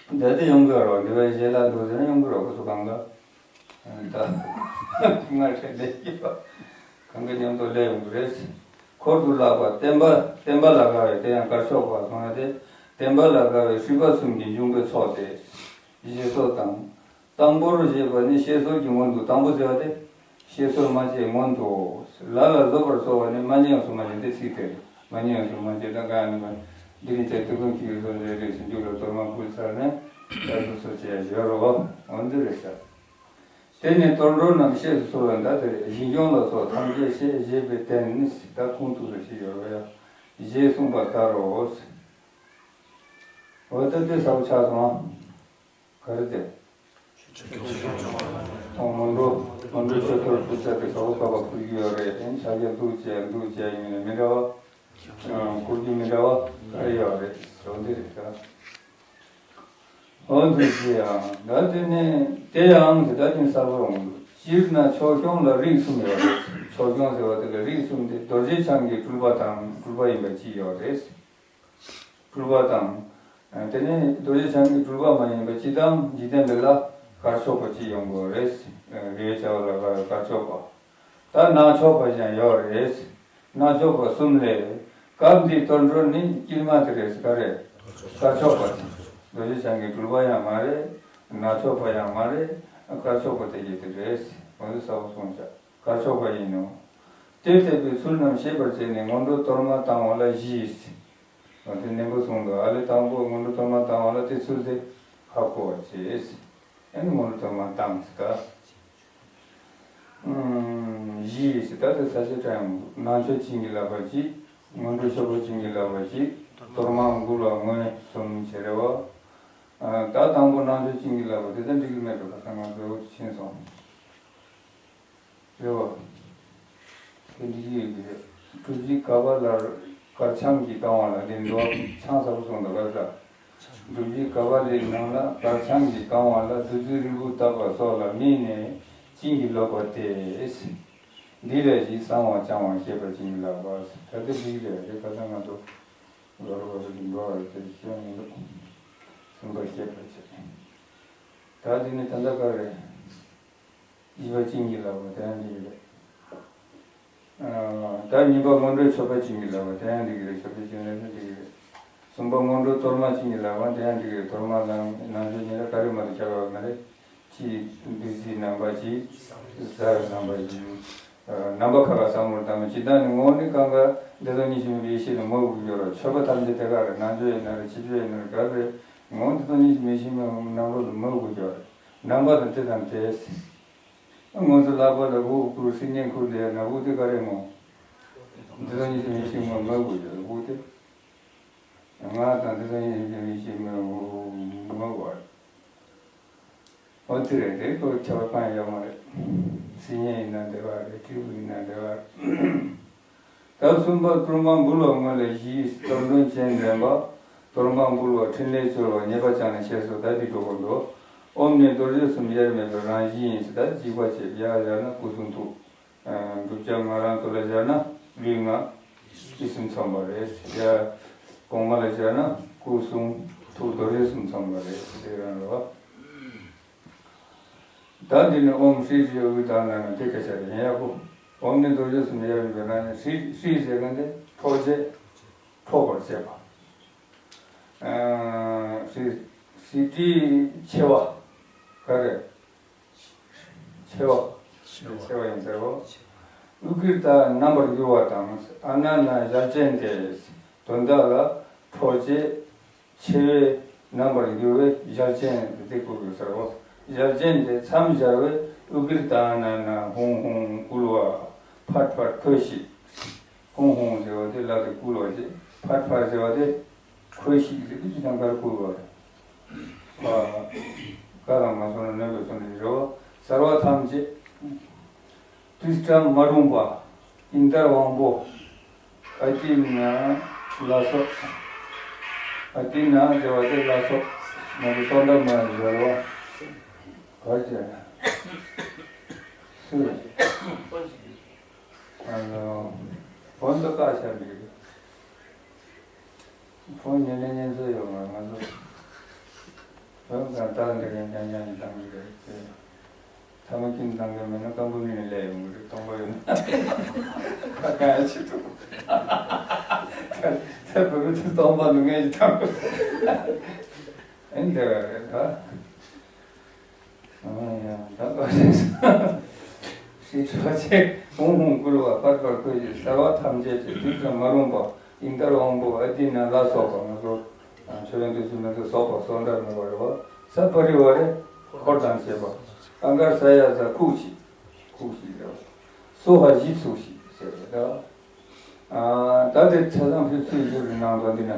འདི་ལྟ་ཡོང་གི་རོགས། འདི་བས་ཞེ་ལ་འདུག་ཟེར་ན་ཡོང་གི་རོགས། ཁོ་ཚོ་གང་ག་ད་ང་ཁྲེལ་ལས་ཀྱི་བ། གང་ག་མཉམ་དུ་སླེབས་ཡོང་གི་རེད། འཁོར་དུ་ལགས་པ་བསྟན་པ། བསྟན་པ་ལ་དགའ་བའི་དེ་ཡང་དཀར་ཕྱོགས་པ་སོང་ན་དེ། བསྟན་པ་ལ་དགའ་བའི་སྲིད་པ་གསུམ་གྱི་འབྱུང་པོའི་ཚོགས་ཏེ། ཞེས་སོགས་དང་། དང་པོར་ཞེས་པ་ནི་བཤད་སྲོལ་གྱི་སྔོན་དུ། དང་པོ་ཟེར་བ་དེ། བཤད་སྲོལ་མ་བྱས་སྔོན་དུ། ལ་ལ་བཟོད་པར་གསོལ་བ་ནི་མ་ཉེས་སུ་མ་ཉེས་ཏེ་ཚིག་དེ་རེད། མ་ཉེས་སུ་མ་ཉེས་ད་ག་ནི་མ། འདི་ནི་ཚེ་དུས་ཀུན་གྱི་སོ་རེ་རེ་ཞིག་འཇུག་ལ་གཏོར་མ་ཕུལ་ཚར་ནས་ད་སོ་སོ་བྱས་ཡོད་རོ། འོ་འདི་རེད་ཤག་དེ་ནི་གཏོར་མགྲོན་རྣམས་བཤད་སུ་གསོལ་བ་འདྲ་སྟེ། ཞིང་སྐྱོང་ལ་སོགས་ཐམས་ཅད་བཤད་ཞེས་པའི་དོན་ནི་ད་ཁུངས་གཏུགས་ལ་ཞིག་ཡོད་རོ་ཡ། ཞེས་གསུངས་པ་ལྟར་རོ། འོ་ད་དེ་ས་བོ་ཆགས་སོང་ཨ། ག་རེ་དེ། ཨོ་སྔོན་འགྲོ། སྔོན་འགྲོའི་མཆོད་གཏོར་ཕུལ་ས་དེ་ག་བོ་ག་བ་ཕུལ་གྱི་ཡོད་རེད། དེ་ཕྱག་རྒྱ་འདུག་བྱས་འདུག་བྱས་ཡིན་ནས་མི་འདྲ་བ། ཁུར་རྒྱུ་མི་འདྲ་བ་ག་རེ་ཡོད་རེད་ཟེར་བ་འདི་རེད་ད། འོ་འདུག་བྱས་ཡང་ད་དེ་ནས་དེ་ཡང་དེ་ད་ཐེངས་གསར་པ་འོང་འདུག་སྤྱིར་ན་ཕྱོགས་སྐྱོང་ལ་རིགས་གསུམ་ཡོད་རེད། ཕྱོགས་སྐྱོང་ཟེར་བ་དེ་ལ་རིགས་གསུམ་སྟེ། རྡོ་རྗེ་འཆང་གི་སྤྲུལ་པ་དང་སྤྲུལ་པ་ཡིན་པ་གཅིག་ཡོད་རེད། སྤྲུལ་པ་དང་། དེ་ནས་རྡོ་རྗེ་འཆང་གི་སྤྲུལ་པ་མ་ཡིན་པ་སྤྱི་དང་འཇིག་རྟེན་འདི་ལ་དཀར་ཕྱོགས་པ་གཅིག་ཡོང་དགོས་རེད། རིའི་བྱ་བ་ལ་དཀར་ཕྱོགས་པ། ད་ནག་ཕྱོགས་པ་ཡང་ཡོད་རེད། ནག་ཕྱོགས་པ་གསུམ་ལས། སྐབས་འདིའི་གཏོར་མགྲོན་ནི་དཀྱིལ་མ་དེ་རེད། ག་རེད། དཀར་ཕྱོགས་པ་དེ། རྡོ་རྗེ་འཆང་གི་སྤྲུལ་པ་ཡང་མ་རེད། ནག་ཕྱོགས་པ་ཡང་མ་རེད། དཀར་ཕྱོགས་པ་དེ་གྱད་དེ་རེད། འོ་དེ་གསལ་པོ་གསུངས་བཞག་དཀར་ཕྱོགས་པ་ཡིན་ནོ། དེ་བསྟན་པའི་ཚུལ་རྣམས་ཤེས་པར་བྱས་ནས་སྔོན་འགྲོ་གཏོར་མ་བཏང་བ་ལ་བཞི། འོ་དེ་ནན་པོ་གསུངས་འདུག་ཨ་ལས་དང་པོ་སྔོན་འགྲོ་གཏོར་མ་བཏང་བ་ལ་དེ་ཚུལ་དེ་ཧ་གོ་བ་བྱས། ཨ་ནི་སྔོན་འགྲོ་གཏོར་མ་བཏང་ཟེར་ད། ཨུམ། བཞི་ཟེར་ད་དེ་ས་ཆ་ཀྲང་ནང་མཆོད་བྱིན་གྱིས་བརླབས་པ་གཅིག་སྔོན་འགྲོ་ཤོག་བུ་བྱིན་གྱིས་བརླབས་པ་གཅིག་གཏོར་མ་འགུགས་ལ་བསྔོ་གསུམ་བྱས་རེད་བ། ད་དང་པོ་ནང་མཆོད་བྱིན་གྱིས་བརླབས་པ་དེ་ད་འགྲིག་གི་མེད་འགྲོ། ཁ་སང་ང་ཚོ་འོ་ཕྱིན་སོང་། རེད་བ། དེ་འགྲིག་གི་ཡོད་ཀྱི་རེད། སྒྲུབ་བྱེད་ག་པ་ལ་གར་འཆང་གིས་བཏང་བ་ལ་དེ་འགྲོ་འཆང་ཟབ་སོང་ད་ག་ས། སྒྲུབ་བྱེད་ག་པ་ལའི་ནང་ལ་གར་འཆང་གིས་བཏང་བ་ལ་བདུད་རྩི་རིལ་བུ་བཏབ་པ་སོགས་ལ་དམིགས་ནས་བྱིན་གྱིས་རློབ་པ་སྟེ། འདི་ལས་ཀྱི་གསང་བ་བཅང་བ་ཤེས་པར་བྱིན་གྱིས་བརླབས་པ། ད་ལྟ་འགྲིག་རེད་རེད། ད་ལྟ་ང་ཚོ་ལོ་རུ་བ་རུ་འགྲོ་བ་རེད་དེ་སྐྱོན་མི་འདུག་གསུམ་པ་ཤེས་པར་བྱེད། ད་འདི་ནི་ད་ལྟ་ག་རེད། བཞི་པ་བྱིན་གྱིས་བརླབས་པ་དེ་ཡང་འགྲིག་གི་རེད། ཨ། ད་གཉིས་པ་སྔོན་འགྲོའི་མཆོད་པ་བྱིན་གྱིས་བརླབས་པ་དེ་ཡང་འགྲིག་གི་རེད། མཆོད་པ་བྱིན་ལ་ནི་འགྲིག་གི་རེད། གསུམ་པ་སྔོན་འགྲོ་གཏོར་མ་བྱིན་གྱིས་བརླབས་པ་དེ་ཡང་འགྲིག་གི་རེད། གཏོར་མ་ལ་ནང་མཆོད་ཉིད་ལ་ག་རེ་མ་གཏོགས་ཁྱད་པར་མ་རེད། གཅིག་བདུད་རྩིའི་རྣམ་པ་གཅིག་གཟའ་རི་རྣམ་པ་གཅིག་རྣམ་པ་ཁ་ཁ་ཟབ་མོར་བཏང་བ་ཇི་ལྟར་ནི་ངོ་བོ་ནི་གང་ག་བདེ་སྟོང་ཉིད་ཀྱི་མི་ཡེ་ཤེས་ལ་མོས་གུས་སྦྱོར་རོ། མཆོད་པ་ཐམས་ཅད་དེ་ག་རེད། ནང་མཆོད་ཡིན་ན་རེད། ཕྱི་མཆོད་ཡིན་ན་རེད། ག་རེ་རེད། ངོ་བོ་བདེ་སྟོང་ཉིད་ཀྱི་མི་ཡེ་ཤེས་མོས་གུས་རྣམ་རོལ་ལ་མོས་གུས་སྦྱོར་རེད། རྣམ་པ་དང་དེ་དང་དེས། ང་ཚོ་ལག་པ་ལ་དབུགས་ཁུར་སིལ་སྙན་ཁུར་ལས་ན་དབུགས་དེ་ག་རེ་ངོ་། བདེ་སྟོང་ཉིད་ཀྱི་མི་ཡེ་ཤེས་མོས་མོས་གུས་སྦྱོར་དབུགས་དེ། ང་དང་བདེ་སྟོང་ཉིད་ཀྱི་མི་ཡེ་ཤེས་མོས་མོས་གུས་པ་རེད། འོ་དེ་རེད། དེ་ཁོ་ཁྱད་པར་གང་ཡང་ཡོད་མ་རེད། སིལ་སྙན་ཡིན་ན་བདེ་བ་རེད། སྤྲེའུ་ཡིན་ན་བདེ་བ་རེད། ད་གསུམ་པ་གཏོར་མ་འབུལ་བ་སྔོན་ལ་བཞི། གཏོར་མགྲོན་སྤྱན་འདྲེན་པ། གཏོར་མ་འབུལ་བ་ཕྲིན་ལས་སྩོལ་བ། ཉེས་པ་བྱང་ལ་ཞེས་སོགས་ད་འདི་འགྲོ་དགོས་འདུག་ཨོཾ་ནི་རྡོ་རྗེ་གསུམ་དབྱེར་མེད་པའི་རང་བཞིན་ཡིན་ཟེར། ད་འཇིགས་པ་བྱེད་ཡར་བཞག་ན་སྐུ་གསུང་ཐུགས། བསྒྲུབ་བྱ་ང་རང་ཚོ་ལ་སྦྱར་ན་ལུས་ངག་ཡིད་གསུམ་ཚང་བ་རེད། ཡ། གོང་མ་ལ་སྦྱར་ན་སྐུ་གསུང་ཐུགས་རྡོ་རྗེ་གསུམ་ཚང་བ་རེད་ཟེར་རང་རེད་བ། ད་འདི་ནི་ཨོཾ་ཧྲཱིཿ་ཧྲཱིཿ་ཨུ་དང་ན་ན་དེ་སྐད་ཆ་རེད། ཡིན་ཡག་པོ། ཨོཾ་ནི་རྡོ་རྗེ་གསུམ་ཡ་ཡིན་པས་ན་ནི་ཧྲཱིཿ་ཧྲཱིཿ་ཟེར་མཁན་དེ་འཕྲོག་བྱེད། འཕྲོག་པར་བྱེད་པ། ཨ་ཧྲཱིཿ་ཧྲཱིཿ་དེའི་ཆེ་བ། ག་རེ། ཆེ་བ། ཆེ་བ། ཆེ་བ་ཡིན་ཟེར་རོ། ཨུ་ཀིརྟ་རྣམ་པར་འགྱུར་བ་དང་། ཨ་ན་ན་ཞལ་ཅན་ཏེ། དོན་དག་ལ་འཕྲོག་བྱེད་ཆེ་བའི་རྣམ་པར་འགྱུར་བའི་ཞལ་ཅན་ཏེ་བསྐུལ་དགོས་ཟེར་རོ། ཞལ་ཅན་ཏེ་མཚམས་སྦྱར་བས། ཨུ་ཀིརྟ་ཨ་ན་ན་ཧཱུྃ་ཧཱུྃ་བསྐུལ་བ་ཕཊ་ཕཊ་ཁོལ་ཤིག་ཧཱུྃ་ཧཱུྃ་ཟེར་བ་དེ་ལག་དེ་བསྐུལ་བ་བྱེད། ཕཊ་ཕཊ་ཟེར་བ་དེ། ཁོལ་ཤིག་ཟེར་དུས་ཅི་ཐང་ཀར་བསྐུལ་བ་རེད། ཨ། བཀའ་ལ་མ་སོང་ན་ནོན་པའི་སོང་ནས་རེད་བ། གསལ་བ་ཐམས་ཅད། ཏིཥྛ་མ་རུངས་པ། ཨིནྡྲ་དབང་པོ། ཨ་ཏི་ན་ལ་སོགས། ཨ་ཏི་ན་ཟེར་བ་དེ་ལ་སོགས། མ་གི་སོགས་འདྲ་མ་ཟེར་བ། ག་ཅེ། སུ། ཨ་ནོ། བོན་དུ་བཀག་བཞག་འདུག་ཕོ་ཉེ་ལེ་ཉེ་ཚོ་ཡོད་མ་ང་ཚོ། བོན་གང་ལྟར་འདི་རིང་རྐྱང་རྐྱང་ཡིན་དང་མི་རེད་དེ། ཐ་མ་ཀུན་དང་གི་མེད་ན་སྐམ་པོ་མི་ནི་ལས་ཡོང་གི་རེད། སྟོང་པ་ཡོད་ན་ཁ་གང་ཡང་བྱེད་ཐུབ། ཚེ་བོད་པའི་ཚུལ་སྟོང་པ་ནི་ངས་ཀྱི་ཐང་པོ། ཨེ་འདི་རེད་ད། ཨ་ཡ་ད་ག་རེ། ཧྲཱིཿ་ཧྲཱིཿ་ཧཱུྃ་ཧཱུྃ་བསྐུལ་བ་ཕཊ་ཕཊ་ཁོལ་ཤིག་གསལ་བ་ཐམས་ཅད་ཀྱི་ཏིཥྛ་མ་རུངས་པ། ཨིནྡྲ་དབང་པོ། ཨ་ཏི་ན་ལ་སོགས་པ། ང་ཚོ་མཆོད་ཡོན་དུ་ཞུ་མི་ཚོ་སོགས་པ་སོགས་འདྲ་མི་བ་རེད་བ། ས་པ་རི་ཝ་རེ་འཁོར་དང་བཅས་པ། ཨ་གར་ས་ཡ་ས་ཁུག་ཤིག་ཁུག་ཤིག་རེད་བ། སྭཱ་ཧཱ་བཞི་ཚུགས་ཤིག་ཟེར་བ་རེད་བ། ཨ། ད་དེ་ཚེ་བཟང་ཕུན་ཚོགས་ཡུལ་གྱི་ནང་དོན་འདི་ན།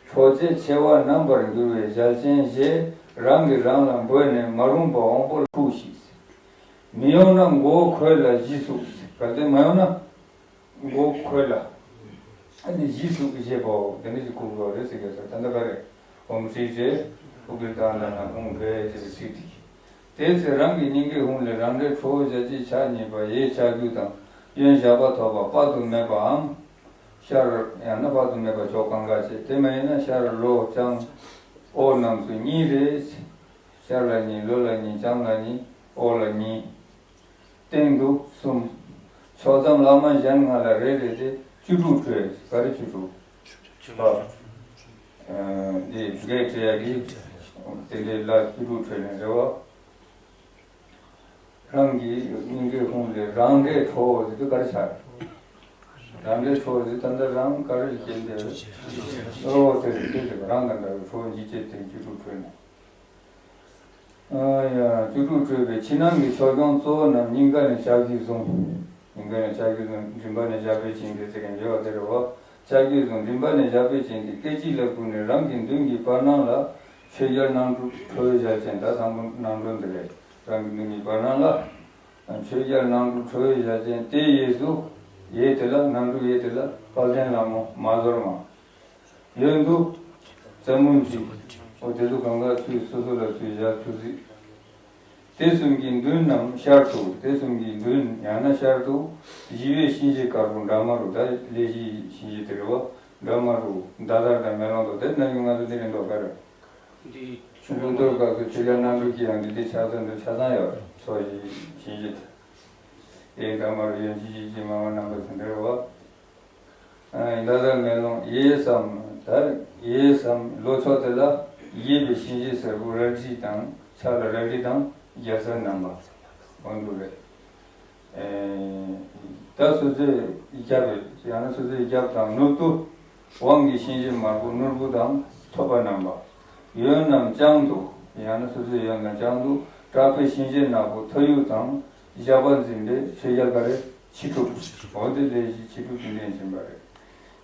འཕྲོག་བྱེད་ཆེ་བ་རྣམ་པར་འགྱུར་བའི་ཞལ་ཅན་ཞེས་རང་གིས་རང་ལ་འབོད་ནས་མ་རུངས་པ་དབང་པོ་ལ་ཁུག་ཤིག་མི་ཡོང་ན་མགོ་བོ་ཁོལ་ལ་གཞི་བཙུགས། གལ་ཏེ་མ་ཡོང་ན་མགོ་བོ་ཁོལ་ལ་ཨ་ནི་གཞི་བཙུགས་ཞེས་པའོ། དེ་འདྲ་ཞིག་ཁུག་དགོས་རེད་ཟེར་གྱི་ཟེར། ད་ལྟ་ག་རེ། ཨོཾ་ཧྲཱིཿ་ཧྲཱིཿ་ཨུ་ཀིརྟ་ཨ་ན་ན་ཧཱུྃ་ཕཊ་ཅེས་པའི་ཚིག་དེ། དེ་ཚེ་རང་གི་སྙིང་གའི་ཧཱུྃ་ལས་རང་འདྲའི་ཁྲོ་བོ་ཞལ་གཅིག་ཕྱག་གཉིས་པ་ཡས་ཕྱག་རྒྱུ་དང་། གཡོན་ཞགས་པ་ཐོགས་པ་དཔག་ཏུ་མེད་པའམ། ཤར་ཡང་ན་དཔག་ཏུ་མེད་པ་ཕྱོགས་གང་ག་བྱེད། དེ་མ་ཡིན་ན་ཤར་ལྷོ་བྱང་འོག་རྣམས་སུ་གཉིས་རེ། ཤར་ལ་གཉིས། ལྷོ་ལ་གཉིས། བྱང་ལ་གཉིས། འོག་ལ་གཉིས། སྟེང་དུ་གསུམ། ཕྱོགས་མཚམས་ལྷག་མ་གཞན་ལྔ་ལ་རེ་རེ་སྟེ་བཅུ་དྲུག་འཕྲོས། ག་རེ་བཅུ་དྲུག་ཨ། འདི་བགེགས་བསྐྲད་ཡག་གི་དེ་འདྲའི་ལ་བཅུ་དྲུག་འཕྲོས་ནས་རེད་བ། རང་གི་སྙིང་གའི་ཧཱུྃ་ལས་རང་འདྲའི་ཁྲོ་བོ་ཟེར་དུས་ག་རེ་ཆགས་རེད། རང་འདྲའི་ཁྲོ་བོ་ཟེར་ད་ལྟ་རང་ག་རེ་སྐྱེ་འདོད་རེད། ཨོ་དེ་རེད། དེ་རེད། རང་དང་འདྲ་བའི་ཁྲོ་བོ་འཇིགས་བྱེད་དེ་བཅུ་དྲུག་འཕྲོས་ནས། ཨ་ཡ། བཅུ་དྲུག་འཕྲོས་པའི་ཕྱི་ནང་གི་ཕྱོགས་སྐྱོང་གཙོ་བོ་རྣམས་སྙིང་ག་ནས་ཕྱག་གིས་བཟུང་། སྙིང་ག་ནས་ཕྱག་གིས་བཟུང་། མགྲིན་པ་ནས་ཞབས་པད་བཅིངས་ཏེ་ཟེར་མཁན་ཡོད་པ་དེ་རེད་བ། ཕྱག་གིས་བཟུང་། མགྲིན་པ་ནས་ཞབས་པད་བཅིངས་ཏེ་སྐད་ཅིག་ལ་བཀུག་ནས་རང་གི་མདུན་གྱི་བར་སྣང་ལ་ཆོས་རྒྱལ་རྣམ་དྲུག་ཁྲོ་བོའི་ཞལ་ཅན། ད་དང་པོ་རྣམ་གྲངས་འདི་རེད། རང་གི་མདུན་གྱི་བར་སྣང་ལ་ཆོས་རྒྱལ་རྣམ་དྲུག་ཁྲོ་བོའི་ཞལ་ཅན། དེའི་གཡས་སུ། གཡས་དེ་ལ། རྣམ་དྲུག་གཡས་དེ་ལ་དཔལ་ལྡན་ལྷ་མོ་མ་ཟོར་མ། གཡོན་དུ་རྩེ་མོ་འཇིགས། འོ་དེ་ཚོ་གང་ག་ཚུར་སོ་སོ་ལ་ཚུར་བཞག་ཚུར་གཟིགས། དེ་གསུམ་གྱི་མདུན་ནམ་ཤར་དུ། དེ་གསུམ་གྱི་མདུན་ཡང་ན་ཤར་དུ་ཞི་བའི་གཤིན་རྗེ་དཀར་པོ་འདྲ་མ་རུ། ད་ལས་བཞིའི་གཤིན་རྗེ་དེ་རེད་བ། འདྲ་མ་རུ་མདའ་དར་དང་མེ་ལོང་དང་། དེ་ན་ཡོང་ང་ཚོ་འདི་རེད་འདུག་ག་རེ། འདི་ཀླུ་གཏོར་སྐབས་སུ་ཆོས་རྒྱལ་རྣམ་དྲུག་གི་ཡང་འདི་འདི་ཆ་ཚང་འདི་ཆ་ཚང་ཡོད་རེད། ཕྱོགས་བཞིའི་གཤིན་རྗེ་དེ། དེ་འདྲ་མ་རུ་ཡོན་གྱི་ཡིད་ཀྱི་མ་མ་རྣམ་པ་ཚོ་འདི་རེད་བ། མདའ་དར་མེ་ལོང་། གཡས་སམ། ད་གཡས་སམ་ལྷོ་ཕྱོགས་དེ་ལ་གཡས་པའི་གཤིན་རྗེ་སེར་པོ་རལ་གྲི་དང་། ཕྱག་ལ་རལ་གྲི་དང་རྒྱལ་སྲིད་བསྣམས་པ་འོ་འདུག་རེད། ད་སོ་སོའི་རྒྱབ་པའི་ཡང་ན་སོ་སོའི་རྒྱབ་དང་ནུབ་ཏུ་དབང་གི་གཤིན་རྗེ་དམར་པོ་ནོར་བུ་དང་ཐོད་པ་བསྣམས་པ། གཡོན་ནམ་བྱང་དུ་ཡང་ན་སོ་སོའི་གཡོན་ནམ་བྱང་དུ་དྲག་པོའི་གཤིན་རྗེ་ནག་པོ་མཐོ་དབྱུག་དང་ཞགས་པ་འཛིན་པའི་ཆོས་རྒྱལ་ག་རེ། ཕྱི་སྒྲུབ། འོ་དེ་ལས་བཞི་ཕྱི་སྒྲུབ་ཀྱི་ལན་བྱིན་པ་རེད།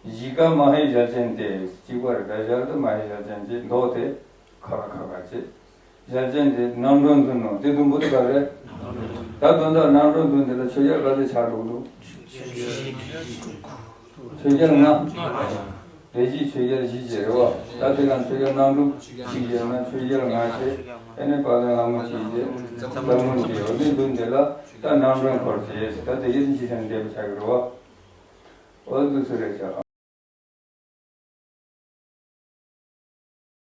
བཞི་ཀ་མ་ཧེ་ཞལ་ཅན་ཏེ། གཅིག་པ་རེད། ད་ཞལ་དུ་མ་ཧེ་ཞལ་ཅན་གྱི་མདོག་དེ་ཁ་ཁ་ཁ་ཁ་བྱེད། ཞལ་ཅན་ཏེ་རྣམ་གྲངས་བདུན་ནོ། དེ་བདུན་པོ་དེ་ག་རེད། ད་དོན་དག་རྣམ་གྲངས་བདུན་དེ་ལ་ཆོས་རྒྱལ་ག་ཚོད་ཆགས་འགྲོ་གི་འདུག་ཆོས་རྒྱལ་ལྔ། ལས་ཀྱི་ཆོས་རྒྱལ་བཞི་བྱས་རེད་བ། ད་དེ་ག་ཆོས་རྒྱལ་རྣམ་གྲོལ་གཅིག་བྱས་ན་ཆོས་རྒྱལ་ལྔ་བྱས། ཨ་ནི་དཔལ་ལྡན་ལྷ་མོ་གཅིག་བྱས། ལྷ་མོ་གཅིག་འོ་དེ་འདུག་འདི་ལ་ད་རྣམ་གྲོལ་འཁོར་བྱས། ད་དེ་གའི་འཇིག་རྟེན་འདས་པ་ཆགས་ཀྱི་རེད་བ། འོ་དུ་སུ་རེད་ཆགས།